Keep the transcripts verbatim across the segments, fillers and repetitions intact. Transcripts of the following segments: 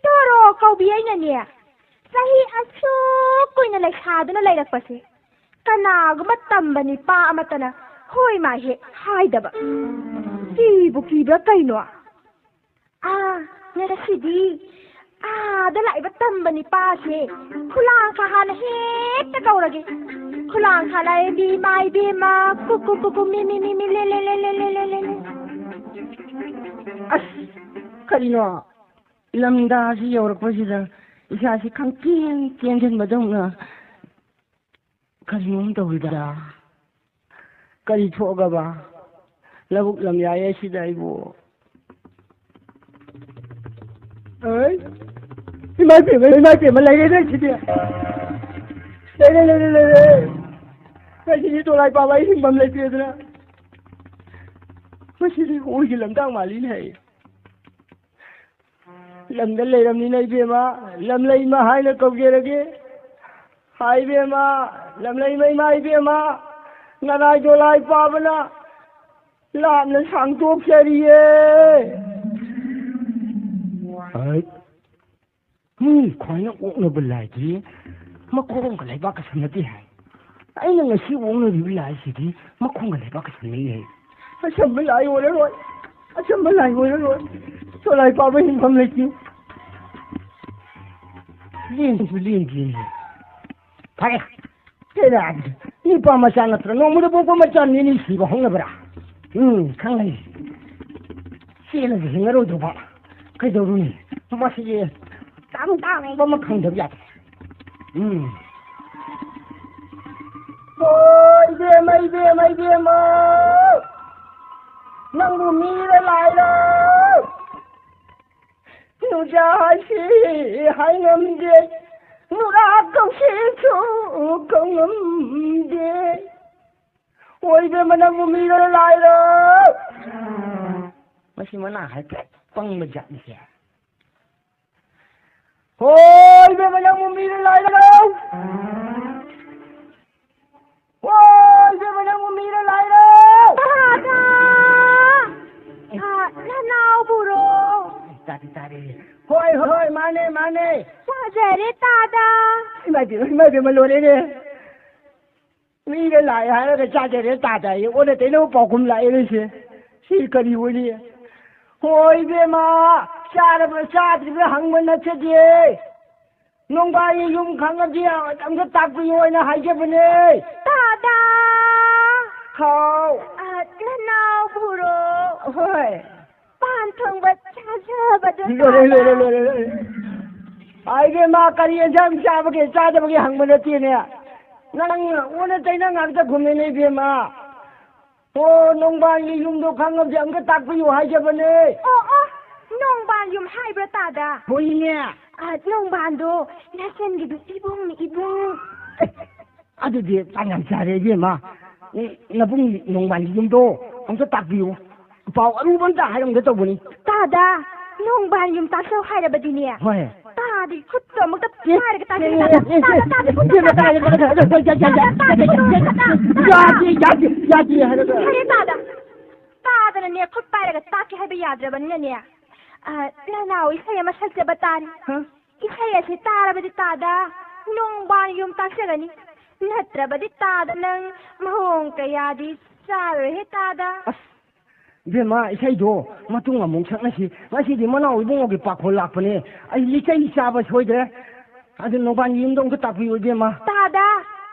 ꯇꯣꯔꯣ ꯀꯧꯕꯤ ꯑꯩꯅꯅꯦ, ꯆꯍꯤ ꯑꯁꯨꯛ ꯀꯨꯏꯅ ꯂꯩꯁꯥꯗꯨꯅ ꯂꯩꯔꯛꯄꯁꯦ, ꯀꯅꯥꯒꯨꯝꯕ ꯇꯝꯕ ꯅꯤꯄꯥ ꯑꯃꯠꯇꯅ ꯍꯣꯏ ꯃꯥ ꯍꯦꯛ ꯍꯥꯏꯗꯕ꯫ ꯀꯤꯕꯨ ꯀꯤꯕ꯭ꯔꯥ ꯀꯩꯅꯣ? ꯑꯥ, ꯉꯁꯤꯗꯤ ꯑꯥꯗ ꯂꯥꯛꯏꯕ ꯇꯝꯕ ꯅꯤꯄꯥꯁꯦ ꯈꯨꯂꯥꯡꯈꯥ ꯍꯥꯟꯅ ꯍꯦꯛꯇ ꯀꯧꯔꯒꯦ꯫ ꯈꯨꯂꯥꯡꯈꯥ ꯂꯥꯏꯔꯦꯝꯕꯤ ꯏꯃꯥ ꯏꯕꯦꯝꯃ, ꯀꯨ ꯀꯨ ꯀꯨ ꯀꯨ ꯃꯤ ꯃꯤ ꯃꯤ ꯃꯤ ꯂꯦ ꯂꯦ ꯂꯦ ꯂꯦ ꯂꯦ ꯂꯦ ꯂꯦ꯫ ꯑꯁ, ꯀꯔꯤꯅꯣ? ꯂꯝꯗꯥꯁꯤ ꯌꯧꯔꯛꯄꯁꯤꯗ ꯏꯁꯥꯁꯤ ꯈꯪꯆꯦꯟ ꯆꯦꯟꯁꯤꯟꯕꯗꯧꯅ ꯀꯔꯤꯅꯣꯝ ꯇꯧꯔꯤꯗ꯫ ꯀꯔꯤ ꯊꯣꯛꯑꯒꯕ? ꯂꯧꯕꯨꯛ ꯂꯝꯌꯥꯏ ꯑꯁꯤꯗ ꯑꯩꯕꯨ꯫ ꯑꯩ, ꯏꯃꯥ ꯏꯄꯦꯝꯃ, ꯏꯃꯥ ꯏꯄꯦꯝꯃ, ꯂꯩꯔꯦꯅꯦ ꯁꯤꯗꯤ꯫ ꯂꯩꯔꯦ, ꯂꯩꯔꯦ, ꯂꯩꯔꯦ꯫ ꯉꯁꯤꯗꯤ ꯗꯣꯂꯥꯏ ꯄꯥꯕ ꯑꯩ ꯍꯤꯡꯐꯝ ꯂꯩꯇ꯭ꯔꯦꯗꯅ꯫ ꯃꯁꯤꯗꯤ ꯑꯣꯏꯒꯤ ꯂꯝꯗꯥꯡ ꯃꯥꯜꯂꯤꯅꯦ꯫ ꯂꯝꯗ ꯂꯩꯔꯝꯅꯤꯅ ꯏꯕꯦꯝꯃ, ꯂꯝꯂꯩꯃ ꯍꯥꯏꯅ ꯀꯧꯖꯔꯒꯦ꯫ ꯍꯥꯏ ꯏꯕꯦꯝꯃ, ꯂꯝꯂꯩꯃ ꯏꯃꯥ ꯏꯕꯦꯝꯃ, ꯅꯅꯥꯏ ꯗꯣꯂꯥꯏ ꯄꯥꯕꯅ ꯂꯥꯞꯅ ꯁꯥꯡꯗꯣꯛꯆꯔꯤꯌꯦ꯫ ꯍꯩꯠ, ꯃꯤ ꯈ꯭ꯋꯥꯏꯅ ꯑꯣꯛꯅꯕ ꯂꯥꯏꯗꯤ ꯃꯈꯣꯡꯒ ꯂꯩꯕꯥꯛꯀ ꯁꯝꯅꯗꯦ ꯍꯥꯏ꯫ ꯑꯩꯅ ꯉꯁꯤ ꯑꯣꯛꯅꯔꯤꯕ ꯂꯥꯏꯁꯤꯗꯤ ꯃꯈꯣꯡꯒ ꯂꯩꯕꯥꯛꯀ ꯁꯝꯅꯩ ꯍꯥꯏ꯫ ꯑꯆꯝꯕ ꯂꯥꯏ ꯑꯣꯏꯔꯔꯣꯏ, ꯑꯆꯝꯕ ꯂꯥꯏ ꯑꯣꯏꯔꯔꯣꯏ꯫ ꯗꯣꯂꯥꯏ ꯄꯥꯕ ꯍꯤꯡꯐꯝ ꯂꯩꯇꯦ꯫ ꯂꯦꯡꯁꯨ ꯂꯦꯡꯗꯦꯅꯦ꯫ ꯐꯔꯦ, ꯀꯩꯅꯣ ꯍꯥꯏꯕꯗꯤ, ꯅꯨꯄꯥ ꯃꯆꯥ ꯅꯠꯇ꯭ꯔꯣ? ꯅꯣꯡꯃꯗ ꯄꯣꯛꯄ ꯃꯆꯥ ꯅꯤꯅꯤ ꯁꯤꯕ ꯍꯧꯅꯕ꯭ꯔꯥ? ꯎꯝ, ꯈꯪꯒꯅꯤ꯫ ꯆꯦꯜꯂꯒ ꯍꯤꯡꯉꯔꯣꯏꯗꯧꯕ꯫ ꯀꯩꯗꯧꯔꯨꯅꯤ? ꯃꯁꯤꯒꯤ ꯇꯥꯡ ꯇꯥꯡꯕ ꯑꯃ ꯈꯪꯗꯕ ꯌꯥꯗꯦ꯫ ꯎꯝ꯫ ꯑꯣ, ꯏꯕꯦꯝꯃ, ꯏꯕꯦꯝꯃ, ꯏꯕꯦꯝꯃ! ꯅꯪꯕꯨ ꯃꯤꯔ ꯂꯥꯏꯔꯣ? ꯅꯨꯡꯖꯥ ꯍꯥꯏꯁꯤ ꯍꯥꯏ ꯉꯝꯗꯦ, ꯅꯨꯔꯥ ꯀꯧꯁꯤꯁꯨ ꯀꯧ ꯉꯝꯗꯦ꯫ ꯑꯣ, ꯏꯕꯦꯝꯃ, ꯅꯪꯕꯨ ꯃꯤꯔꯣ ꯂꯥꯏꯔꯣ? ꯃꯁꯤ ꯃꯅꯥ ꯍꯥꯏꯐꯦꯠ ꯄꯪꯕ ꯖꯥꯠꯅꯤꯁꯦ꯫ ꯍꯣꯏ, ꯏꯕꯦꯝꯃ, ꯅꯪꯕꯨ ꯃꯤꯔꯣ ꯂꯥꯏꯔꯣ? ꯍꯣꯏ, ꯏꯕꯦꯝꯃ, ꯅꯪꯕꯨ ꯃꯤꯔꯣ ꯂꯥꯏꯔꯣ? ꯇꯥꯗ! ꯑ, ꯅꯅꯥꯎꯕꯨꯔꯣ? ꯇꯥꯔꯦ, ꯇꯥꯔꯦ꯫ ꯍꯣꯏ, ꯍꯣꯏ, ꯃꯥꯅꯦ, ꯃꯥꯅꯦ꯫ ꯇꯥꯖꯔꯦ, ꯇꯥꯗ꯫ ꯏꯃꯥ ꯏꯕꯦꯝꯃ, ꯏꯃꯥ ꯏꯕꯦꯝꯃ, ꯂꯣꯏꯔꯦꯅꯦ꯫ ꯃꯤꯔ ꯂꯥꯛꯑꯦ ꯍꯥꯏꯔꯒ ꯆꯥꯖꯔꯦ ꯇꯥꯗ ꯑꯩ ꯑꯣꯟꯅ ꯇꯩꯅꯕ ꯄꯥꯎꯈꯨꯝ ꯂꯥꯛꯑꯦꯅꯦ ꯁꯦ꯫ ꯁꯤ ꯀꯔꯤ ꯑꯣꯏꯅꯤ? ꯍꯣꯏ ꯏꯕꯦꯝꯃ, ꯆꯥꯔꯕ꯭ꯔꯥ ꯆꯥꯗ꯭ꯔꯤꯕ꯭ꯔꯥ ꯍꯪꯕ ꯅꯠꯆꯗꯦ꯫ ꯅꯣꯡꯕꯥꯏꯒꯤ ꯌꯨꯝ ꯈꯪꯉꯗꯤ ꯑꯝꯇ ꯇꯥꯛꯄꯤꯌꯣ ꯍꯥꯏꯅ ꯍꯥꯏꯖꯕꯅꯦ꯫ ꯇꯥꯗ! ꯍꯥꯎ꯫ ꯑ, ꯅꯅꯥꯎꯕꯨꯔꯣ? ꯍꯣꯏ꯫ ꯄꯥꯟ ꯊꯣꯡꯕ ꯆꯥꯖꯕꯗꯣ ꯂꯣꯏꯔꯦ, ꯇꯥꯗ꯫ ꯂꯣꯏꯔꯦ, ꯂꯣꯏꯔꯦ, ꯂꯣꯏꯔꯦ꯫ ꯑꯥ, ꯏꯕꯦꯝꯃ, ꯀꯔꯤ ꯌꯦꯟꯁꯥꯡ ꯆꯥꯕꯒꯦ ꯆꯥꯗꯕꯒꯦ ꯍꯪꯕ ꯅꯠꯇꯦꯅꯦ꯫ ꯅꯪ ꯑꯣꯟꯅ ꯇꯩꯅ ꯉꯥꯛꯇ ꯈꯨꯝꯃꯦꯅꯦ, ꯏꯕꯦꯝꯃ꯫ ꯑꯣ, ꯅꯣꯡꯕꯥꯟꯒꯤ ꯌꯨꯝꯗꯣ ꯈꯪꯉꯕꯗꯤ ꯑꯝꯇ ꯇꯥꯛꯄꯤꯌꯨ ꯍꯥꯏꯖꯕꯅꯦ꯫ ꯑꯣ, ꯑꯣ, ꯅꯣꯡꯕꯥꯟ ꯌꯨꯝ ꯍꯥꯏꯕ꯭ꯔꯥ, ꯇꯥꯗ? ꯍꯣꯏꯅꯦ꯫ ꯑ, ꯅꯣꯡꯕꯥꯟꯗꯣ ꯅꯆꯟꯒꯤꯗꯣ ꯏꯕꯨꯡꯅꯤ, ꯏꯕꯨꯡ꯫ ꯑꯦ, ꯑꯗꯨꯗꯤ ꯇꯥꯟ ꯌꯥꯝ ꯆꯥꯔꯦ, ꯏꯕꯦꯝꯃ꯫ ꯎꯝ, ꯅꯕꯨꯡ ꯅꯣꯡꯕꯥꯟꯒꯤ ꯌꯨꯝꯗꯣ ꯑꯝꯇ ꯇꯥꯛꯄꯤꯌꯨ꯫ ꯄꯥꯎ ꯑꯔꯨꯕ ꯑꯝꯇ ꯍꯥꯏꯔꯝꯒꯦ ꯇꯧꯕꯅꯤ꯫ ꯇꯥꯗ, ꯅꯣꯡꯕꯥꯟ ꯌꯨꯝ ꯇꯥꯛꯆꯧ ꯍꯥꯏꯔꯕꯗꯤꯅꯦ? ꯍꯣꯏ꯫ ꯇꯥꯗꯤ ꯈꯨꯠꯇꯣ ꯑꯃꯨꯛꯇ ꯄꯥꯏꯔꯒ ꯇꯥꯛꯀꯦ, ꯇꯥꯗ, ꯇꯥꯗ, ꯈꯨꯠꯇꯣ ꯄꯥꯏꯔꯒ ꯇꯥꯛꯀꯦ꯫ ꯌꯥꯗꯦ, ꯌꯥꯗꯦ, ꯌꯥꯗꯦ ꯍꯥꯏꯔꯒ꯫ ꯐꯔꯦ, ꯇꯥꯗ꯫ ꯇꯥꯗꯅꯅꯦ, ꯈꯨꯠ ꯄꯥꯏꯔꯒ ꯇꯥꯛꯀꯦ ꯍꯥꯏꯕ ꯌꯥꯗ꯭ꯔꯕꯅꯤꯅꯅꯦ꯫ ꯑ, ꯅꯅꯥꯎ ꯏꯁꯩ ꯑꯃ ꯁꯛꯆꯕ ꯇꯥꯔꯦ꯫ ꯍꯥ? ꯏꯁꯩ ꯑꯁꯤ ꯇꯥꯔꯕꯗꯤ ꯇꯥꯗ ꯅꯣꯡꯕꯥꯟ ꯌꯨꯝ ꯇꯥꯛꯆꯒꯅꯤ꯫ ꯅꯠꯇ꯭ꯔꯕꯗꯤ ꯇꯥꯗ ꯅꯪ ꯃꯑꯣꯡ ꯀꯌꯥꯗꯤ ꯆꯥꯔꯣꯏꯍꯦ ꯇꯥꯗ꯫ ꯑꯁ, ꯏꯕꯦꯝꯃ, ꯏꯁꯩꯗꯣ ꯃꯇꯨꯡ ꯑꯃꯨꯛ ꯁꯛꯅꯁꯤ꯫ ꯉꯁꯤꯗꯤ ꯃꯅꯥꯎ ꯏꯕꯨꯡꯉꯣꯒꯤ ꯄꯥꯈꯣꯜ ꯂꯥꯛꯄꯅꯦ꯫ ꯑꯩ ꯂꯤꯆꯩ ꯆꯥꯕ ꯁꯣꯏꯗ꯭ꯔꯦ꯫ ꯑꯗꯨ ꯅꯣꯡꯕꯥꯟ ꯌꯨꯝꯗ ꯑꯃꯨꯛꯇ ꯇꯥꯛꯄꯤꯌꯨ, ꯏꯕꯦꯝꯃ꯫ ꯇꯥꯗ,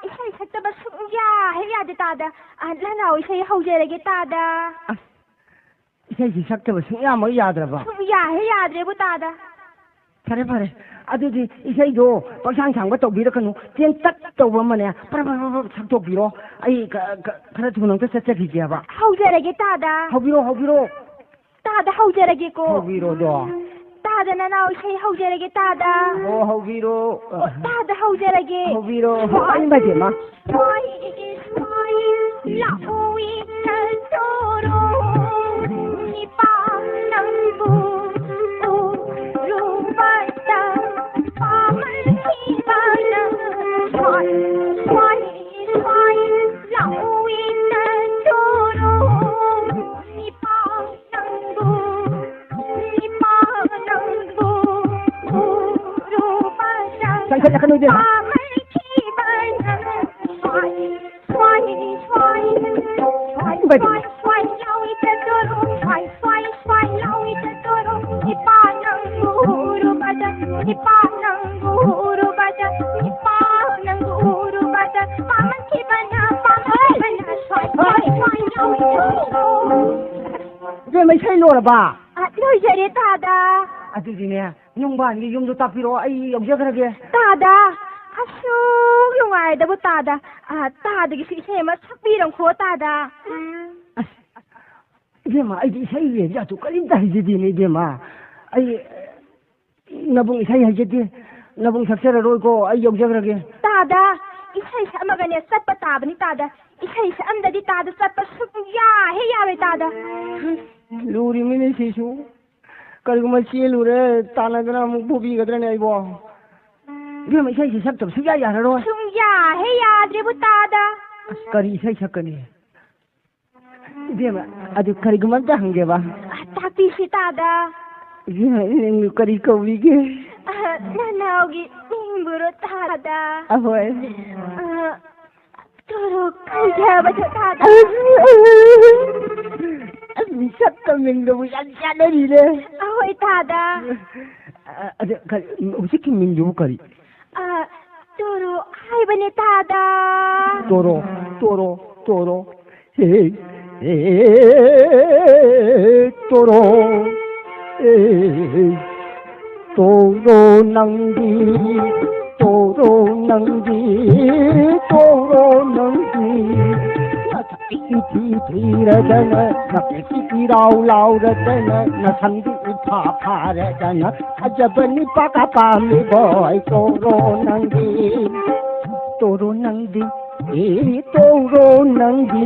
ꯏꯁꯩ ꯁꯛꯇꯕ ꯁꯨꯡꯌꯥ ꯍꯦꯛ ꯌꯥꯗꯦ ꯇꯥꯗ꯫ ꯑ, ꯅꯅꯥꯎ ꯏꯁꯩ ꯍꯧꯖꯔꯒꯦ ꯇꯥꯗ꯫ ꯑꯁ, ꯏꯁꯩꯁꯤ ꯁꯛꯇꯕ ꯁꯨꯡꯌꯥꯃꯛ ꯌꯥꯗ꯭ꯔꯕ? ꯁꯨꯡꯌꯥ ꯍꯦꯛ ꯌꯥꯗ꯭ꯔꯦꯕꯨ ꯇꯥꯗ꯫ ꯐꯔꯦ, ꯐꯔꯦ꯫ ꯑꯗꯨꯗꯤ ꯏꯁꯩꯗꯣ ꯄꯪꯁꯥꯡ ꯁꯥꯡꯕ ꯇꯧꯕꯤꯔꯛꯀꯅꯨ꯫ ꯇꯦꯟꯇꯛ ꯇꯧꯕ ꯑꯃꯅꯦ, ꯄꯔꯞ, ꯄꯔꯞ, ꯄꯔꯞ ꯁꯛꯇꯣꯛꯄꯤꯔꯣ꯫ ꯑꯩ ꯈ-, ꯈ-, ꯈꯔ ꯊꯨꯅ ꯑꯝꯇ ꯆꯠꯆꯈꯤꯒꯦꯕ꯫ ꯍꯧꯖꯔꯒꯦ ꯇꯥꯗ꯫ ꯍꯧꯕꯤꯔꯣ, ꯍꯧꯕꯤꯔꯣ꯫ ꯇꯥꯗ ꯍꯧꯖꯔꯒꯦꯀꯣ꯫ ꯍꯧꯕꯤꯔꯣꯗꯣ꯫ ꯇꯥꯗ ꯅꯅꯥꯎ ꯏꯁꯩ ꯍꯧꯖꯔꯒꯦ ꯇꯥꯗ꯫ ꯑꯣ, ꯍꯧꯕꯤꯔꯣ꯫ ꯑꯣ, ꯇꯥꯗ ꯍꯧꯖꯔꯒꯦ꯫ ꯍꯧꯕꯤꯔꯣ꯫ ꯍꯣꯏ꯫ ꯏꯃꯥ ꯏꯕꯦꯝꯃ꯫ ꯍꯣꯏ, ꯏꯁꯃꯥꯏꯜ ꯂꯥꯛꯑꯣ ꯏꯀꯜ ꯇꯧꯔꯣ꯫ ꯅꯤꯄꯥ ꯅꯪꯕꯨ ꯎꯔꯨꯕꯗ ꯂꯥꯛꯀꯅꯨ ꯏꯕꯦꯝꯃ꯫ ꯏꯕꯦꯝꯃ, ꯏꯁꯩ ꯂꯣꯏꯔꯕ? ꯑ, ꯂꯣꯏꯖꯔꯦ, ꯇꯥꯗ꯫ ꯑꯗꯨꯗꯤꯅꯦ, ꯅꯣꯡꯕꯥꯟꯒꯤ ꯌꯨꯝꯗꯣ ꯇꯥꯛꯄꯤꯔꯛꯑꯣ, ꯑꯩ ꯌꯧꯖꯈ꯭ꯔꯒꯦ꯫ ꯇꯥꯗ, ꯑꯁꯨꯛ ꯅꯨꯡꯉꯥꯏꯗꯕꯨ ꯇꯥꯗ꯫ ꯑ, ꯇꯥꯗꯒꯤꯁꯨ ꯏꯁꯩ ꯑꯃ ꯁꯛꯄꯤꯔꯝꯈꯣ, ꯇꯥꯗ꯫ ꯑꯁ, ꯏꯕꯦꯝꯃ, ꯑꯩꯗꯤ ꯏꯁꯩ ꯂꯦꯡꯖꯥꯠꯇꯨ ꯀꯔꯤꯝꯇ ꯍꯩꯖꯗꯦꯅꯦ, ꯏꯕꯦꯝꯃ꯫ ꯑꯩ ꯅꯕꯨꯡ ꯏꯁꯩ ꯍꯩꯖꯗꯦ꯫ ꯅꯕꯨꯡ ꯁꯛꯆꯔꯔꯣꯏꯀꯣ, ꯑꯩ ꯌꯧꯖꯈ꯭ꯔꯒꯦ꯫ ꯇꯥꯗ, ꯏꯁꯩ ꯁꯛꯑꯝꯃꯒꯅꯦ ꯆꯠꯄ ꯇꯥꯕꯅꯤ, ꯇꯥꯗ꯫ ꯏꯁꯩ ꯁꯛꯑꯝꯗꯗꯤ ꯇꯥꯗ ꯆꯠꯄ ꯁꯨꯛꯌꯥ ꯍꯦꯛ ꯌꯥꯔꯣꯏ, ꯇꯥꯗ꯫ ꯂꯨꯔꯤꯃꯤꯅꯦ ꯁꯤꯁꯨ꯫ ꯀꯔꯤꯒꯨꯝꯕ ꯆꯦꯜꯂꯨꯔꯦ, ꯇꯥꯟꯅꯗꯅ ꯑꯃꯨꯛ ꯐꯨꯕꯤꯒꯗ꯭ꯔꯅꯦ ꯑꯩꯕꯣ? ꯏꯕꯦꯝꯃ, ꯏꯁꯩꯁꯦ ꯁꯛꯇꯕ ꯁꯨꯡꯌꯥ ꯌꯥꯔꯔꯣꯏ꯫ ꯁꯨꯡꯌꯥ ꯍꯦꯛ ꯌꯥꯗ꯭ꯔꯦꯕꯨ ꯇꯥꯗ꯫ ꯑꯁ, ꯀꯔꯤ ꯏꯁꯩ ꯁꯛꯀꯅꯤ? ꯏꯕꯦꯝꯃ, ꯑꯗꯨ ꯀꯔꯤꯒꯨꯝꯕ ꯑꯝꯇ ꯍꯪꯒꯦꯕ? ꯑ, ꯇꯥꯛꯄꯤꯁꯤ ꯇꯥꯗ꯫ ꯏꯕꯦꯝꯃ, ꯅꯪꯕꯨ ꯀꯔꯤ ꯀꯧꯔꯤꯒꯦ? ꯑ, ꯅꯅꯥꯎꯒꯤ ꯃꯤꯡꯕꯨꯔꯣ ꯇꯥꯗ? ꯑꯍꯣꯏ꯫ ꯑ, ꯇꯣꯔꯣ ꯀꯧꯖꯕꯗꯣ ꯇꯥꯗ꯫ ꯑꯁ, ꯑꯁ, ꯃꯤꯡꯆꯠꯀ ꯃꯤꯡꯗꯨꯕꯨ ꯌꯥꯝ ꯆꯥꯟꯅꯔꯤꯅꯦ꯫ ꯑꯍꯣꯏ ꯇꯥꯗ꯫ ꯑ, ꯑꯗꯨ ꯀꯔꯤ, ꯍꯧꯖꯤꯛꯀꯤ ꯃꯤꯡꯗꯨꯕꯨ ꯀꯔꯤ? ꯑ, ꯇꯣꯔꯣ ꯍꯥꯏꯕꯅꯦ ꯇꯥꯗ꯫ ꯇꯣꯔꯣ, ꯇꯣꯔꯣ, ꯇꯣꯔꯣ꯫ ꯍꯦ, ꯍꯦ, ꯇꯣꯔꯣ꯫ ꯑꯦ, ꯇꯣꯔꯣ ꯅꯪꯗꯤ, ꯇꯣꯔꯣ ꯅꯪꯗꯤ, ꯇꯣꯔꯣ ꯅꯪꯗꯤ꯫ ꯅꯁꯛꯇꯤ ꯏꯊꯤ ꯊꯤꯔꯗꯅ, ꯅꯄꯤꯁꯤ ꯏꯔꯥꯎ ꯂꯥꯎꯔꯗꯅ, ꯅꯁꯝꯗꯤ ꯏꯐꯥ ꯐꯥꯔꯗꯅ, ꯐꯖꯕꯅꯤ ꯄꯥꯀꯥ ꯄꯥꯝꯃꯤꯕꯣꯏ ꯇꯣꯔꯣ ꯅꯪꯗꯤ꯫ ꯇꯣꯔꯣ ꯅꯪꯗꯤ, ꯑꯦ ꯇꯣꯔꯣ ꯅꯪꯗꯤ꯫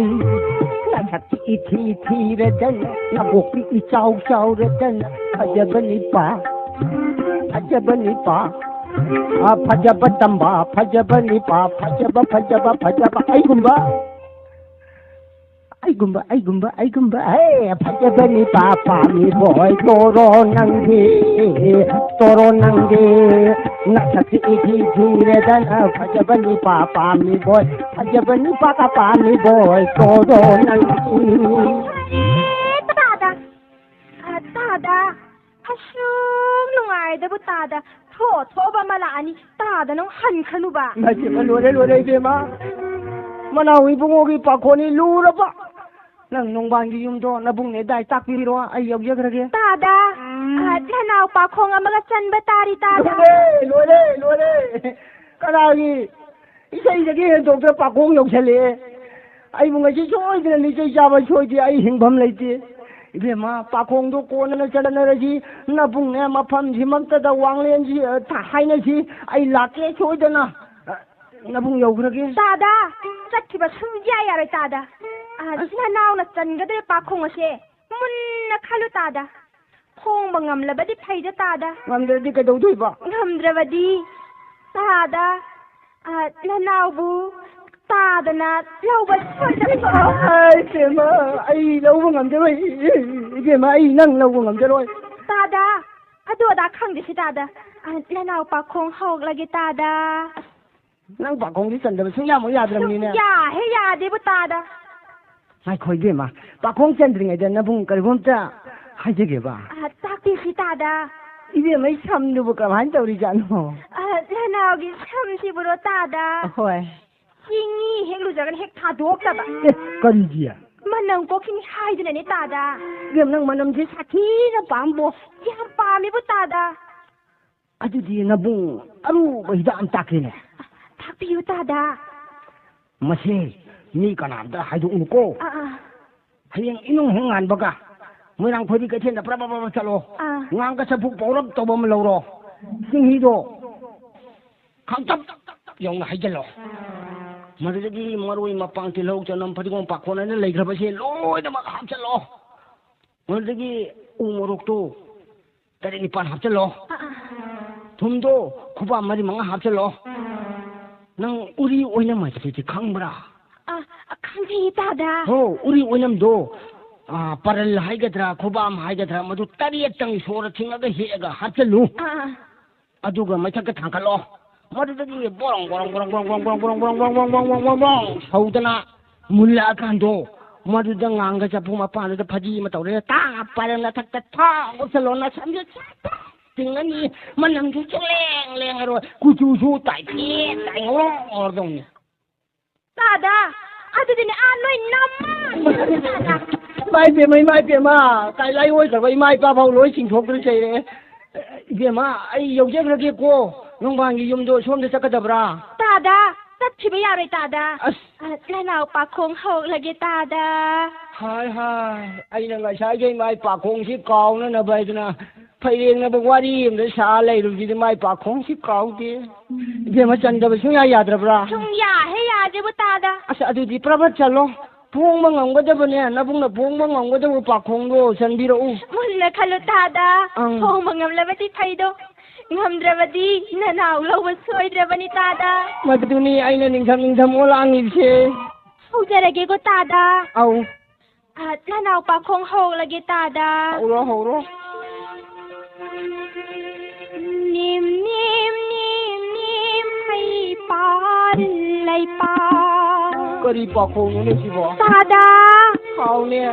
ꯅꯁꯛꯇꯤ ꯏꯊꯤ ꯊꯤꯔꯗꯅ, ꯅꯕꯣꯛꯇꯤ ꯏꯆꯥꯎ ꯆꯥꯎꯔꯗꯅ, ꯐꯖꯕꯅꯤ ꯄꯥ, ꯐꯖꯕꯅꯤ ꯄꯥ꯫ ꯑ, ꯐꯖꯕ ꯇꯝꯕ, ꯐꯖꯕꯅꯤ ꯄꯥ, ꯐꯖꯕ, ꯐꯖꯕ, ꯐꯖꯕ꯫ ꯑꯩꯒꯨꯝꯕ ꯑꯩꯒꯨꯝꯕ, ꯑꯩꯒꯨꯝꯕ, ꯑꯩꯒꯨꯝꯕ, ꯍꯦ, ꯐꯖꯕ ꯅꯤꯄꯥ ꯄꯥꯝꯃꯤ ꯕꯣꯏ, ꯇꯣꯔꯣ ꯅꯪꯗꯤ, ꯇꯣꯔꯣ ꯅꯪꯗꯤ, ꯅꯁꯛꯇꯤ ꯏꯊꯤ ꯊꯤꯔꯗꯅ, ꯐꯖꯕ ꯅꯤꯄꯥ ꯄꯥꯝꯃꯤ ꯕꯣꯏ, ꯐꯖꯕ ꯅꯤꯄꯥ ꯀ ꯄꯥꯝꯃꯤ ꯕꯣꯏ, ꯇꯣꯔꯣ ꯅꯪꯗꯤ꯫ ꯑꯦ, ꯇꯥꯗ, ꯑ, ꯇꯥꯗ, ꯑꯁꯨꯛ ꯅꯨꯡꯉꯥꯏꯗꯕꯨ ꯇꯥꯗ, ꯊꯣꯛ ꯊꯣꯛꯑꯕ ꯑꯃ ꯂꯥꯛꯑꯅꯤ, ꯇꯥꯗ ꯅꯪ ꯍꯟꯈ꯭ꯔꯅꯨꯕ꯫ ꯏꯃꯥ, ꯏꯕꯦꯝꯃ, ꯂꯣꯏꯔꯦ, ꯂꯣꯏꯔꯦ, ꯏꯕꯦꯝꯃ꯫ ꯃꯅꯥꯎ ꯏꯕꯨꯡꯉꯣꯒꯤ ꯄꯥꯈꯣꯟꯅꯤ ꯂꯨꯔꯕ꯫ ꯅꯪ ꯅꯣꯡꯕꯥꯟꯒꯤ ꯌꯨꯝꯗꯣ ꯅꯕꯨꯡꯅꯦ ꯗꯥꯏ ꯇꯥꯛꯄꯤꯔꯣ, ꯑꯩ ꯌꯧꯖꯈ꯭ꯔꯒꯦ꯫ ꯇꯥꯗ, ꯎꯝ꯫ ꯑ, ꯅꯅꯥꯎ ꯄꯥꯈꯣꯡ ꯑꯃꯒ ꯆꯟꯕ ꯇꯥꯔꯤ, ꯇꯥꯗ꯫ ꯂꯣꯏꯔꯦ, ꯂꯣꯏꯔꯦ, ꯂꯣꯏꯔꯦ꯫ ꯀꯅꯥꯒꯤ ꯏꯁꯩꯗꯒꯤ ꯍꯦꯟꯗꯣꯛꯇ ꯄꯥꯈꯣꯡ ꯌꯧꯁꯜꯂꯛꯑꯦ꯫ ꯑꯩꯕꯨ ꯉꯁꯤ ꯁꯣꯏꯗꯅ ꯂꯤꯆꯩ ꯆꯥꯕ ꯁꯣꯏꯗꯦ, ꯑꯩ ꯍꯤꯡꯐꯝ ꯂꯩꯇꯦ꯫ ꯏꯕꯦꯝꯃ, ꯄꯥꯈꯣꯡꯗꯣ ꯀꯣꯟꯅ ꯆꯠꯅꯔꯁꯤ꯫ ꯅꯕꯨꯡꯅꯦ ꯃꯐꯝꯁꯤꯃꯛꯇꯗ ꯋꯥꯡꯂꯦꯟꯁꯤ, ꯑ, ꯊ-, ꯍꯥꯏꯅꯁꯤ꯫ ꯑꯩ ꯂꯥꯛꯀꯦ ꯁꯣꯏꯗꯅ꯫ ꯑ, ꯅꯕꯨꯡ ꯌꯧꯈ꯭ꯔꯒꯦ꯫ ꯇꯥꯗ, ꯆꯠꯈꯤꯕ ꯁꯨꯡꯌꯥ ꯌꯥꯔꯣꯏ ꯇꯥꯗ꯫ ꯑ, ꯑꯁ꯫ ꯅꯅꯥꯎꯅ ꯆꯟꯒꯗꯧꯔꯤꯕ ꯄꯥꯈꯣꯡ ꯑꯁꯦ ꯃꯨꯟꯅ ꯈꯜꯂꯨ ꯇꯥꯗ꯫ ꯐꯣꯡꯕ ꯉꯝꯂꯕꯗꯤ ꯐꯩꯗ ꯇꯥꯗ꯫ ꯉꯝꯗ꯭ꯔꯗꯤ ꯀꯩꯗꯧꯗꯣꯏꯕ? ꯉꯝꯗ꯭ꯔꯕꯗꯤ ꯇꯥꯗ, ꯑ, ꯅꯅꯥꯎꯕꯨ ꯇꯥꯗꯅ ꯂꯧꯕ ꯁꯣꯏꯗꯅ꯫ ꯑꯥꯏ, ꯏꯕꯦꯝꯃ, ꯑꯩ ꯂꯧꯕ ꯉꯝꯖꯔꯣꯏ꯫ ꯏꯕꯦꯝꯃ, ꯑꯩ ꯅꯪ ꯂꯧꯕ ꯉꯝꯖꯔꯣꯏ꯫ ꯇꯥꯗ, ꯑꯗꯨ ꯑꯗꯥ ꯈꯪꯗꯦꯁꯤ ꯇꯥꯗ꯫ ꯑ, ꯅꯅꯥꯎ ꯄꯥꯈꯣꯡ ꯍꯧꯔꯛꯂꯒꯦ ꯇꯥꯗ꯫ ꯅꯪ ꯄꯥꯈꯣꯡꯁꯤ ꯆꯟꯗꯕ ꯁꯨꯡꯌꯥꯃꯛ ꯌꯥꯗ꯭ꯔꯕꯅꯤꯅꯦ꯫ ꯁꯨꯡꯌꯥ ꯍꯦꯛ ꯌꯥꯗꯦꯕꯨ ꯇꯥꯗ꯫ ꯉꯥꯏꯈꯣ ꯏꯕꯦꯝꯃ, ꯄꯥꯈꯣꯡ ꯆꯟꯗ꯭ꯔꯤꯉꯩꯗ ꯅꯕꯨꯡ ꯀꯔꯤꯒꯨꯝꯇ ꯍꯥꯏꯖꯒꯦꯕ꯫ ꯑ, ꯇꯥꯛꯄꯤꯁꯤ ꯇꯥꯗ꯫ ꯏꯕꯦꯝꯃ, ꯑꯩ ꯁꯝꯗꯨꯕꯨ ꯀꯃꯥꯏꯅ ꯇꯧꯔꯤꯖꯥꯠꯅꯣ? ꯑ, ꯅꯅꯥꯎꯒꯤ ꯁꯝꯁꯤꯕꯨꯔꯣ ꯇꯥꯗ? ꯍꯣꯏ꯫ ꯆꯤꯡꯉꯤ ꯍꯦꯛ ꯂꯨꯖꯔꯒꯅ ꯍꯦꯛ ꯊꯥꯗꯣꯛꯇꯕ꯫ ꯑꯦ, ꯀꯔꯤꯒꯤ? ꯃꯅꯝ ꯀꯣꯛꯈꯤꯅꯤ ꯍꯥꯏꯗꯨꯅꯅꯦ ꯇꯥꯗ꯫ ꯏꯕꯦꯝ, ꯅꯪ ꯃꯅꯝꯁꯦ ꯁꯥꯊꯤꯅ ꯄꯥꯝꯕꯣ꯫ ꯌꯥꯝ ꯄꯥꯝꯃꯤꯕꯨ ꯇꯥꯗ꯫ ꯑꯗꯨꯗꯤ ꯅꯕꯨꯡ ꯑꯔꯨꯕ ꯍꯤꯗꯥꯛ ꯑꯃ ꯇꯥꯛꯀꯦꯅꯦ꯫ ꯇꯥꯛꯄꯤꯌꯨ ꯇꯥꯗ꯫ ꯃꯁꯦ ꯃꯤ ꯀꯅꯥꯝꯇ ꯍꯥꯏꯗꯣꯛꯎꯅꯨꯀꯣ꯫ ꯑꯥ, ꯑꯥ꯫ ꯍꯌꯦꯡ ꯏꯅꯨꯡ ꯍꯦꯛ ꯉꯥꯟꯕꯒ ꯃꯣꯏꯔꯥꯡ ꯐꯧꯔꯤ ꯀꯩꯊꯦꯜꯗ ꯄ꯭ꯔꯞ ꯄ꯭ꯔꯞ ꯄ꯭ꯔꯞ ꯆꯠꯂꯣ꯫ ꯑꯥ꯫ ꯉꯥꯡꯒ ꯆꯐꯨ ꯄꯧꯔꯞ ꯇꯧꯕ ꯑꯃ ꯂꯧꯔꯣ꯫ ꯆꯤꯡꯍꯤꯗꯣ ꯈꯪꯇꯞ ꯌꯧꯅ ꯍꯩꯖꯤꯜꯂꯣ꯫ ꯃꯗꯨꯗꯒꯤ ꯃꯔꯣꯏ, ꯃꯄꯥꯡ, ꯇꯤꯜꯍꯧ, ꯆꯅꯝ, ꯐꯗꯤꯒꯣꯝ, ꯄꯥꯈꯣꯟ ꯍꯥꯏꯅ ꯂꯩꯈ꯭ꯔꯕꯁꯦ ꯂꯣꯏꯅꯃꯛ ꯍꯥꯞꯆꯤꯜꯂꯣ꯫ ꯃꯗꯨꯗꯒꯤ ꯎ ꯃꯣꯔꯣꯛꯇꯨ ꯇꯔꯦꯠ ꯅꯤꯄꯥꯜ ꯍꯥꯞꯆꯤꯜꯂꯣ꯫ ꯑꯥ, ꯑꯥ꯫ ꯊꯨꯝꯗꯣ ꯈꯨꯕꯥꯝ ꯃꯔꯤ ꯃꯉꯥ ꯍꯥꯞꯆꯤꯜꯂꯣ꯫ ꯅꯪ ꯎꯔꯤ ꯑꯣꯏꯅ ꯃꯆꯤꯗꯤ ꯈꯪꯕ꯭ꯔꯥ? ꯑꯥ, ꯈꯪꯖꯩꯌꯦ ꯇꯥꯗ꯫ ꯍꯣ, ꯎꯔꯤ ꯑꯣꯏꯅꯝꯗꯣ, ꯑꯥ, ꯄꯔꯜ ꯍꯥꯏꯒꯗ꯭ꯔꯥ, ꯈꯨꯕꯥꯝ ꯍꯥꯏꯒꯗ꯭ꯔꯥ, ꯃꯗꯨ ꯇꯔꯦꯠꯇꯪ ꯁꯣꯔ ꯊꯤꯡꯉꯒ ꯍꯦꯛꯑꯒ ꯍꯥꯞꯆꯜꯂꯨ꯫ ꯑꯥ꯫ ꯑꯗꯨꯒ ꯃꯊꯛꯇ ꯊꯥꯡꯒꯠꯂꯣ꯫ ꯃꯗꯨꯗꯒꯤ ꯕꯣꯔꯣꯡ, ꯕꯣꯔꯣꯡ, ꯕꯣꯔꯣꯡ ꯁꯧꯗꯅ ꯃꯨꯜꯂꯛꯑꯀꯥꯟꯗꯣ, ꯃꯗꯨꯗ ꯉꯥꯡꯒ ꯆꯐꯨ ꯃꯄꯥꯟꯗꯨꯗ ꯐꯗꯤ ꯑꯃ ꯇꯧꯔꯦ, ꯇꯥ ꯄꯔꯜ ꯃꯊꯛꯇ ꯊꯥꯎ ꯍꯥꯞꯆꯜꯂꯣ, ꯅꯁꯝꯁꯨ ꯁꯠ ꯁꯠ ꯇꯤꯡꯉꯅꯤ, ꯃꯅꯝꯁꯨ ꯁꯨꯡꯂꯦꯡ ꯂꯦꯡꯉꯔꯣꯏ, ꯀꯨꯆꯨꯁꯨ ꯇꯥꯏꯐꯦꯠ ꯇꯥꯏꯉꯧꯔꯣꯡ ꯉꯧꯔꯗꯧꯅꯤ꯫ ꯇꯥꯗ, ꯑꯗꯨꯗꯤꯅꯦ, ꯑꯥ ꯅꯣꯏ ꯅꯝꯃ ꯇꯥꯗ꯫ ꯏꯃꯥ ꯏꯕꯦꯝꯃ, ꯏꯃꯥ ꯏꯕꯦꯝꯃ, ꯀꯥꯏ ꯂꯥꯏ ꯑꯣꯏꯈ꯭ꯔꯕ ꯏꯃꯥ ꯏꯄꯥ ꯐꯥꯎ ꯂꯣꯏ ꯆꯤꯡꯊꯣꯛꯇ꯭ꯔꯦ ꯆꯩꯔꯦ꯫ ꯏꯕꯦꯝꯃ, ꯑꯩ ꯌꯧꯖꯈ꯭ꯔꯒꯦꯀꯣ, ꯅꯣꯡꯕꯥꯟꯒꯤ ꯌꯨꯝꯗꯣ ꯁꯣꯝꯗ ꯆꯠꯀꯗꯕ꯭ꯔꯥ? ꯇꯥꯗ, ꯆꯠꯈꯤꯕ ꯌꯥꯔꯣꯏ ꯇꯥꯗ꯫ ꯑꯁ꯫ ꯑ, ꯅꯅꯥꯎ ꯄꯥꯈꯣꯡ ꯍꯧꯔꯒꯦ ꯇꯥꯗ꯫ ꯍꯥꯏ ꯍꯥꯏ, ꯑꯩꯅ ꯉꯁꯥꯏꯒꯤ ꯏꯃꯥꯏ ꯄꯥꯈꯣꯡꯁꯤ ꯀꯥꯎꯅꯅꯕ ꯍꯥꯏꯗꯅ ꯐꯩꯔꯦꯡꯅꯕ ꯋꯥꯔꯤ ꯑꯃꯗ ꯁꯥ ꯂꯩꯔꯨꯕꯁꯤꯗꯤ ꯃꯥꯏ ꯄꯥꯈꯣꯡꯁꯤ ꯀꯥꯎꯗꯦ꯫ ꯏꯕꯦꯝꯃ, ꯆꯟꯗꯕ ꯁꯨꯡꯌꯥ ꯌꯥꯗ꯭ꯔꯕ꯭ꯔꯥ? ꯁꯨꯡꯌꯥ ꯍꯦꯛ ꯌꯥꯗꯦꯕꯨ ꯇꯥꯗ꯫ ꯑꯁ, ꯑꯗꯨꯗꯤ ꯄ꯭ꯔꯚꯠ ꯆꯠꯂꯣ꯫ ꯐꯣꯡꯕ ꯉꯝꯒꯗꯕꯅꯦ, ꯅꯕꯨꯡꯅ ꯐꯣꯡꯕ ꯉꯝꯒꯗꯕ ꯄꯥꯈꯣꯡꯗꯣ ꯆꯟꯕꯤꯔꯛꯎ꯫ ꯃꯨꯟꯅ ꯈꯜꯂꯨ ꯇꯥꯗ꯫ ꯑꯪ꯫ ꯐꯣꯡꯕ ꯉꯝꯂꯕꯗꯤ ꯐꯩꯗꯣ, ꯉꯝꯗ꯭ꯔꯕꯗꯤ ꯅꯅꯥꯎ ꯂꯧꯕ ꯁꯣꯏꯗ꯭ꯔꯕꯅꯤ ꯇꯥꯗ꯫ ꯃꯗꯨꯅꯤ ꯑꯩꯅ ꯅꯤꯡꯊꯝ ꯅꯤꯡꯊꯝ ꯑꯣꯂꯥꯡꯉꯤꯕꯁꯦ꯫ ꯍꯧꯖꯔꯒꯦꯀꯣ ꯇꯥꯗ꯫ ꯑꯧ꯫ ꯑ, ꯅꯅꯥꯎ ꯄꯥꯈꯣꯡ ꯍꯧꯔꯒꯦ ꯇꯥꯗ꯫ ꯍꯧꯔꯣ, ꯍꯧꯔꯣ꯫ ꯅꯤꯝ, ꯅꯤꯝ, ꯅꯤꯝ, ꯅꯤꯝ, ꯍꯩ ꯄꯥꯜ, ꯂꯩ ꯄꯥꯜ꯫ ꯀꯔꯤ ꯄꯥꯈꯣꯡꯅꯣꯅꯦ ꯁꯤꯕꯣ? ꯇꯥꯗ꯫ ꯍꯥꯎꯅꯦ꯫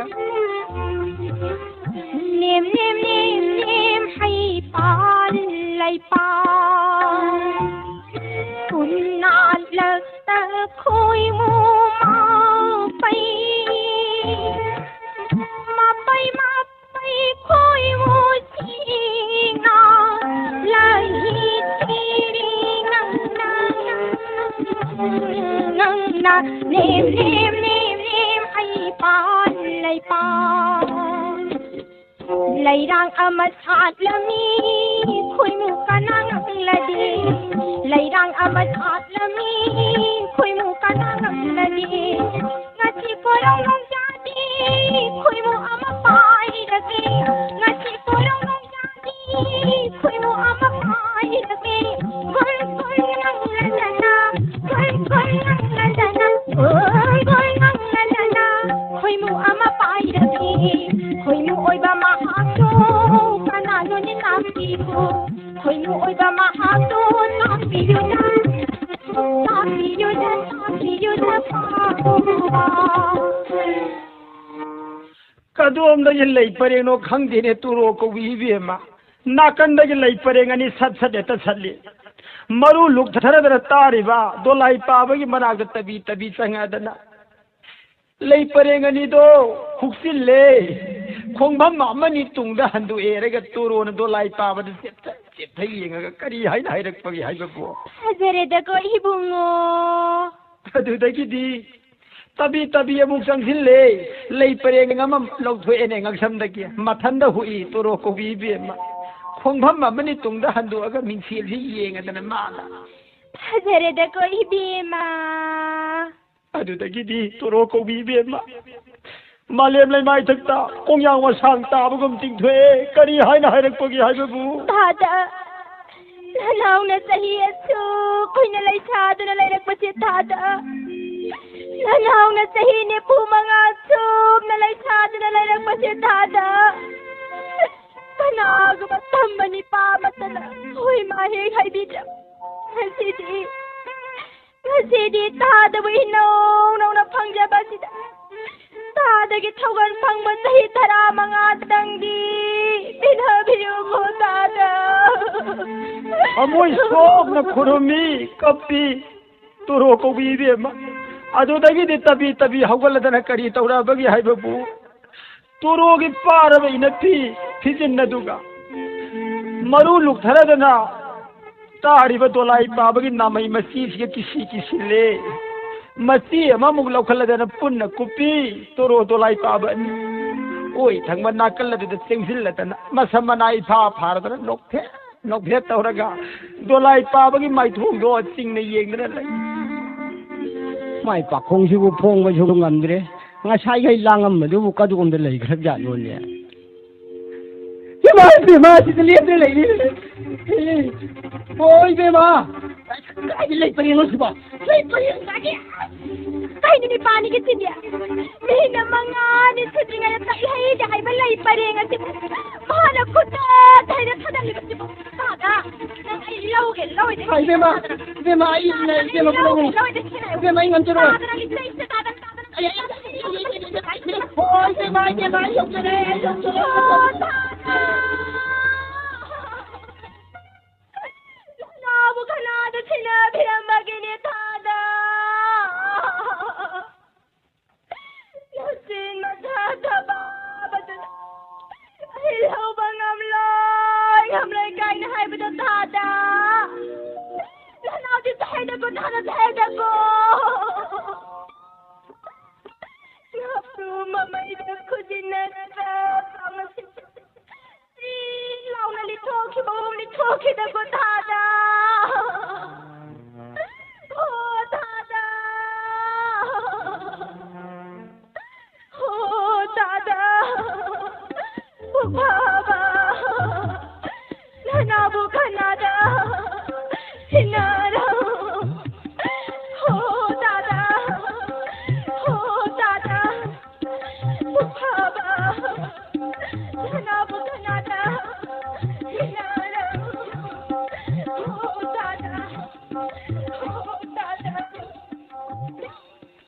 ꯅꯤꯝ, ꯅꯤꯝ, ꯅꯤꯝ, ꯅꯤꯝ, ꯍꯩ ꯄꯥꯜ, ꯂꯩ ꯄꯥꯜ꯫ ꯎꯟꯅꯥꯠꯂꯛꯇ ꯈꯣꯏꯃꯨ ꯃꯄꯩ, ꯃꯄꯩ, ꯃꯄꯩ ꯈꯣꯏꯃꯨ ꯁꯤꯅ ꯂꯩ ꯊꯤꯔꯤ ꯅꯪꯅ, ꯅꯪꯅ ꯅꯦꯝ, ꯅꯦꯝ, ꯅꯦꯝ, ꯅꯦꯝ, ꯍꯩ ꯄꯥꯜ, ꯂꯩ ꯄꯥꯜ꯫ ꯂꯩꯔꯥꯡ ꯑꯃ ꯁꯥꯠꯂꯝꯃꯤ, ꯈꯣꯏꯃꯨ ꯀꯅꯥ ꯉꯛꯂꯗꯤ꯫ ꯂꯩꯔꯥꯡ ꯑꯃ ꯁꯥꯠꯂꯝꯃꯤ, ꯈꯣꯏꯃꯨ ꯀꯅꯥ ꯉꯛꯂꯗꯤ꯫ ꯉꯁꯤ ꯀꯣꯏꯔꯧ ꯅꯣꯡꯖꯥꯗꯤ, ꯈꯣꯏꯃꯨ ꯑꯃ ꯄꯥꯏꯔꯒꯦ꯫ ꯉꯁꯤ ꯀꯣꯏꯔꯧ ꯅꯣꯡꯖꯥꯗꯤ, ꯈꯣꯏꯃꯨ ꯑꯃ ꯄꯥꯏꯔꯒꯦ꯫ ꯒꯨꯜ ꯒꯨꯜ ꯉꯪꯂꯗꯅ, ꯒꯨꯜ ꯒꯨꯜ ꯉꯪꯂꯗꯅ, ꯒꯨꯜ ꯒꯨꯜ ꯉꯪ ꯈꯣꯏꯅꯨ ꯑꯣꯏꯕ ꯃꯍꯥꯛꯇꯣ ꯇꯥꯛꯄꯤꯌꯨꯗ, ꯇꯥꯛꯄꯤꯌꯨꯗ, ꯇꯥꯛꯄꯤꯌꯨꯗ ꯄꯥꯕꯨꯡꯕ꯫ ꯀꯗꯣꯝꯗꯒꯤ ꯂꯩ ꯄꯔꯦꯡꯅꯣ ꯈꯪꯗꯦꯅꯦ, ꯇꯣꯔꯣ ꯀꯧꯕꯤ ꯏꯕꯦꯝꯃ꯫ ꯅꯥꯀꯟꯗꯒꯤ ꯂꯩ ꯄꯔꯦꯡ ꯑꯅꯤ ꯁꯠ ꯁꯠ ꯍꯦꯛꯇ ꯁꯠꯂꯤ꯫ ꯃꯔꯨ ꯂꯨꯛꯊꯔꯗꯅ ꯇꯥꯔꯤꯕ ꯗꯣꯂꯥꯏ ꯄꯥꯕꯒꯤ ꯃꯅꯥꯛꯇ ꯇꯕꯤ ꯇꯕꯤ ꯆꯪꯉꯛꯗꯅ ꯂꯩ ꯄꯔꯦꯡ ꯑꯅꯤꯗꯣ ꯍꯨꯛꯆꯤꯜꯂꯦ꯫ ꯈꯣꯡꯐꯝ ꯑꯃꯅꯤ ꯇꯨꯡꯗ ꯍꯟꯗꯣꯛꯑꯦ ꯍꯥꯏꯔꯒ ꯇꯣꯔꯣꯅ ꯗꯣꯂꯥꯏ ꯄꯥꯕꯗ ꯆꯦꯞꯊ ꯆꯦꯞꯊ ꯌꯦꯡꯉꯒ ꯀꯔꯤ ꯍꯥꯏꯅ ꯍꯥꯏꯔꯛꯄꯒꯦ ꯍꯥꯏꯕꯕꯨ? ꯐꯖꯔꯦꯗꯀꯣ ꯏꯕꯨꯡꯉꯣ꯫ ꯑꯗꯨꯗꯒꯤꯗꯤ ꯇꯕꯤ ꯇꯕꯤ ꯑꯃꯨꯛ ꯆꯪꯁꯤꯜꯂꯦ꯫ ꯂꯩ ꯄꯔꯦꯡ ꯑꯃ ꯂꯧꯊꯣꯛꯑꯦꯅꯦ ꯉꯛꯁꯝꯗꯒꯤ꯫ ꯃꯊꯟꯗ ꯍꯨꯛꯏ ꯇꯣꯔꯣ ꯀꯧꯕꯤ ꯏꯕꯦꯝꯃ꯫ ꯈꯣꯡꯐꯝ ꯑꯃꯅꯤ ꯇꯨꯡꯗ ꯍꯟꯗꯣꯛꯑꯒ ꯃꯤꯡꯁꯦꯜꯁꯤ ꯌꯦꯡꯉꯗꯅ ꯃꯥꯅ꯫ ꯐꯖꯔꯦꯗꯀꯣ ꯏꯕꯦꯝꯃ꯫ ꯑꯗꯨꯗꯒꯤꯗꯤ ꯇꯣꯔꯣ ꯀꯧꯕꯤ ꯏꯕꯦꯝꯃ꯫ ꯃꯥꯂꯦꯝ ꯂꯩꯃꯥꯏꯊꯛꯇ ꯀꯣꯡꯌꯥꯡ ꯃꯁꯥꯡ ꯇꯥꯕꯒꯨꯝ ꯇꯤꯡꯊꯣꯛꯑꯦ꯫ ꯀꯔꯤ ꯍꯥꯏꯅ ꯍꯥꯏꯔꯛꯄꯒꯦ ꯍꯥꯏꯕꯕꯨ? ꯊꯥꯗ, ꯅꯅꯥꯎꯅ ꯆꯍꯤ ꯑꯁꯨꯛ ꯀꯨꯏꯅ ꯂꯩꯁꯥꯗꯨꯅ ꯂꯩꯔꯛꯄꯁꯦ ꯊꯥꯗ꯫ ꯅꯅꯥꯎꯅ ꯆꯍꯤ ꯅꯤꯐꯨ ꯃꯉꯥ ꯆꯨꯞꯅ ꯂꯩꯁꯥꯗꯨꯅ ꯂꯩꯔꯛꯄꯁꯦ ꯊꯥꯗ꯫ ꯀꯅꯥꯒꯨꯝꯕ ꯇꯝꯕ ꯅꯤꯄꯥ ꯑꯃꯠꯇꯅ ꯍꯣꯏ ꯃꯥ ꯍꯦꯛ ꯍꯥꯏꯕꯤꯗ꯭ꯔꯕ꯫ ꯉꯁꯤꯗꯤ ꯉꯁꯤꯗꯤ ꯊꯥꯗꯕꯨ ꯏꯅꯧ ꯅꯧꯅ ꯐꯪꯖꯕꯁꯤꯗ ꯊꯥꯗꯒꯤ ꯊꯧꯒꯜ ꯐꯪꯕ ꯆꯍꯤ ꯇꯔꯥꯃꯉꯥꯗꯪꯗꯤ ꯄꯤꯅꯕꯤꯌꯨꯀꯣ ꯊꯥꯗ꯫ ꯊꯃꯣꯏ ꯁꯣꯛꯅ ꯈꯨꯔꯨꯝꯃꯤ, ꯀꯞꯄꯤ, ꯇꯣꯔꯣ ꯀꯧꯕꯤ ꯏꯕꯦꯝꯃ꯫ ꯑꯗꯨꯗꯒꯤꯗꯤ ꯇꯕꯤ ꯇꯕꯤ ꯍꯧꯒꯠꯂꯗꯅ ꯀꯔꯤ ꯇꯧꯔꯛꯑꯕꯒꯦ ꯍꯥꯏꯕꯕꯨ, ꯇꯣꯔꯣꯒꯤ ꯄꯥꯔꯕ ꯏꯅꯐꯤ ꯐꯤꯖꯤꯟ ꯑꯗꯨꯒ ꯃꯔꯨ ꯂꯨꯛꯊꯔꯗꯅ ꯇꯥꯔꯤꯕ ꯗꯣꯂꯥꯏ ꯄꯥꯕꯒꯤ ꯅꯥꯃꯩ ꯃꯆꯤꯁꯤꯒ ꯀꯤꯁꯤ ꯀꯤꯁꯤꯜꯂꯦ꯫ ꯃꯆꯤ ꯑꯃꯃꯨꯛ ꯂꯧꯈꯠꯂꯗꯅ ꯄꯨꯟꯅ ꯀꯨꯞꯄꯤ꯫ ꯇꯣꯔꯣ ꯗꯣꯂꯥꯏ ꯄꯥꯕ ꯑꯅꯤ ꯑꯣꯏ ꯊꯪꯕ ꯅꯥꯀꯜ ꯑꯗꯨꯗ ꯆꯦꯡꯁꯤꯜꯂꯗꯅ ꯃꯁꯝ ꯃꯅꯥ ꯏꯐꯥ ꯐꯥꯔꯗꯅ ꯅꯣꯛꯐꯦꯠ ꯅꯣꯛꯐꯦꯠ ꯇꯧꯔꯒ ꯗꯣꯂꯥꯏ ꯄꯥꯕꯒꯤ ꯃꯥꯏꯊꯣꯡꯗꯣ ꯆꯤꯡꯅ ꯌꯦꯡꯗꯅ ꯂꯩ꯫ ꯃꯥꯏ ꯄꯥꯈꯣꯡꯁꯤꯕꯨ ꯐꯣꯡꯕꯁꯨ ꯉꯝꯗ꯭ꯔꯦ꯫ ꯉꯁꯥꯏꯈꯩ ꯂꯥꯡꯉꯝꯕꯗꯨꯕꯨ ꯀꯗꯣꯝꯗ ꯂꯩꯈ꯭ꯔꯕꯖꯥꯠꯅꯣꯅꯦ? ꯏꯕꯦꯝꯃ, ꯁꯤꯗ ꯂꯦꯞꯇꯅ ꯂꯩꯔꯤ꯫ ꯑꯣ, ꯏꯕꯦꯝꯃ꯫ ꯀꯥꯏꯗ ꯂꯩ ꯄꯔꯦꯡꯅꯣ ꯁꯤꯕꯣ? ꯂꯩ ꯄꯔꯦꯡ ꯀꯥꯏꯗ? ꯀꯩꯅꯣ ꯅꯨꯄꯥꯅꯤꯒꯤ ꯁꯤꯗꯤ? ꯃꯤꯅ ꯃꯉꯥꯅꯤ ꯁꯨꯗ꯭ꯔꯤꯉꯩꯗ ꯀꯛꯏ ꯍꯩꯗꯤ ꯍꯥꯏꯕ ꯂꯩ ꯄꯔꯦꯡ ꯑꯁꯤꯕꯨ ꯃꯥꯅ ꯈꯨꯠꯇ ꯊꯩꯅ ꯊꯥꯗꯠꯂꯤꯕꯁꯤꯕꯨ? ꯇꯥꯗ, ꯅꯪ ꯑꯩ ꯂꯧꯒꯦ, ꯂꯧꯔꯣꯏꯗ꯫ ꯏꯕꯦꯝꯃ, ꯏꯕꯦꯝꯃ, ꯑꯩ ꯏꯕꯦꯝꯃ, ꯂꯧꯒꯦ, ꯂꯧꯒꯦ꯫ ꯂꯧꯔꯣꯏꯗ, ꯁꯤ ꯂꯩ꯫ ꯏꯕꯦꯝꯃ, ꯑꯩ ꯉꯝꯖꯔꯣꯏ꯫ ꯇꯥꯗꯅ ꯂꯤꯆꯩꯁꯦ ꯇꯥꯗꯅ, ꯇꯥꯗꯅ꯫ ꯑꯩ, ꯑꯩ, ꯑꯩ, ꯑꯩ, ꯑꯩ, ꯑꯩ, ꯑꯩ, ꯑꯩ, ꯍꯣꯏ, ꯏꯕꯦꯝꯃ, ꯏꯕꯦꯝꯃ, ꯑꯩ ꯌꯧꯖꯔꯦ, ꯑꯩ ꯌꯧꯖꯔꯦ꯫ ꯑꯣ, ꯊꯥꯗ! ꯅꯅꯥꯎꯕꯨ ꯀꯅꯥꯗ ꯁꯤꯟꯅꯕꯤꯔꯝꯕꯒꯤꯅꯦ, ꯊꯥꯗ? ꯅꯆꯤꯟ ꯃꯊꯥ ꯊꯕꯥꯕꯗꯨꯅ ꯑꯩ ꯂꯧꯕ ꯉꯝꯂꯣꯏ, ꯉꯝꯂꯣꯏ ꯀꯥꯏꯅ ꯍꯥꯏꯕꯗꯣ ꯊꯥꯗ꯫ ꯅꯅꯥꯎꯗꯤ ꯆꯍꯤꯗꯀꯣ, ꯊꯥꯗ ꯆꯍꯤꯗꯀꯣ꯫ ꯅꯥꯞꯇꯨ ꯃꯃꯩꯗ ꯈꯨꯖꯤꯟꯅ ꯆꯞ ꯂꯥꯎꯅ ꯁꯤꯟ-, ꯆꯤꯡ ꯂꯥꯎꯅ ꯂꯤꯊꯣꯛꯈꯤꯕ ꯒꯨꯝ ꯂꯤꯊꯣꯛꯈꯤꯗꯀꯣ ꯊꯥꯗ꯫